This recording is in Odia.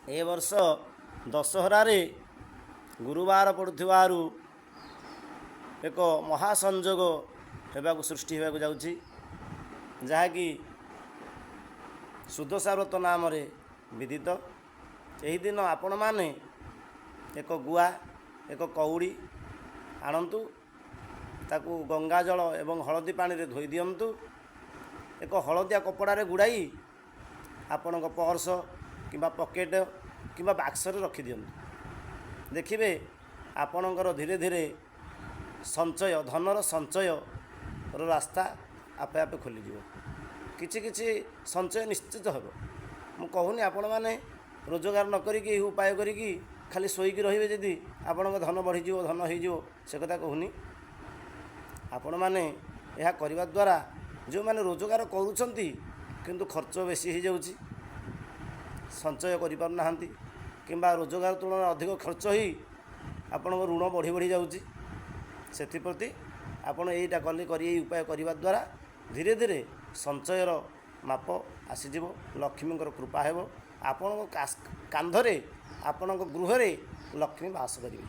ଏ ବର୍ଷ ଦଶହରାରେ ଗୁରୁବାର ପଡ଼ୁଥିବାରୁ ଏକ ମହାସଂଯୋଗ ହେବାକୁ ସୃଷ୍ଟି ହେବାକୁ ଯାଉଛି, ଯାହାକି ସୁଦଶା ବ୍ରତ ନାମରେ ବିଦିତ। ଏହି ଦିନ ଆପଣମାନେ ଏକ ଗୁଆ, ଏକ କଉଡ଼ି ଆଣନ୍ତୁ, ତାକୁ ଗଙ୍ଗାଜଳ ଏବଂ ହଳଦୀ ପାଣିରେ ଧୋଇ ଦିଅନ୍ତୁ। ଏକ ହଳଦିଆ କପଡ଼ାରେ ଗୁଡ଼ାଇ ଆପଣଙ୍କ ପର୍ସ କିମ୍ବା ପକେଟ୍ କିମ୍ବା ବାକ୍ସରେ ରଖିଦିଅନ୍ତୁ। ଦେଖିବେ, ଆପଣଙ୍କର ଧୀରେ ଧୀରେ ସଞ୍ଚୟ, ଧନର ସଞ୍ଚୟର ରାସ୍ତା ଆପେ ଆପେ ଖୋଲିଯିବ। କିଛି କିଛି ସଞ୍ଚୟ ନିଶ୍ଚିତ ହେବ। ମୁଁ କହୁନି ଆପଣମାନେ ରୋଜଗାର ନ କରିକି, ଏହି ଉପାୟ କରିକି ଖାଲି ଶୋଇକି ରହିବେ, ଯଦି ଆପଣଙ୍କ ଧନ ବଢ଼ିଯିବ, ଧନ ହେଇଯିବ, ସେ କଥା କହୁନି। ଆପଣମାନେ ଏହା କରିବା ଦ୍ୱାରା ଯେଉଁମାନେ ରୋଜଗାର କରୁଛନ୍ତି କିନ୍ତୁ ଖର୍ଚ୍ଚ ବେଶୀ ହେଇଯାଉଛି, ସଞ୍ଚୟ କରିପାରୁନାହାନ୍ତି, କିମ୍ବା ରୋଜଗାର ତୁଳନାରେ ଅଧିକ ଖର୍ଚ୍ଚ ହେଇ ଆପଣଙ୍କ ଋଣ ବଢ଼ି ବଢ଼ି ଯାଉଛି, ସେଥିପ୍ରତି ଆପଣ ଏଇଟା କଲେ କରି ଏଇ ଉପାୟ କରିବା ଦ୍ୱାରା ଧୀରେ ଧୀରେ ସଞ୍ଚୟର ମାପ ଆସିଯିବ, ଲକ୍ଷ୍ମୀଙ୍କର କୃପା ହେବ ଆପଣଙ୍କ କାନ୍ଧରେ, ଆପଣଙ୍କ ଗୃହରେ ଲକ୍ଷ୍ମୀ ବାସ କରିବେ।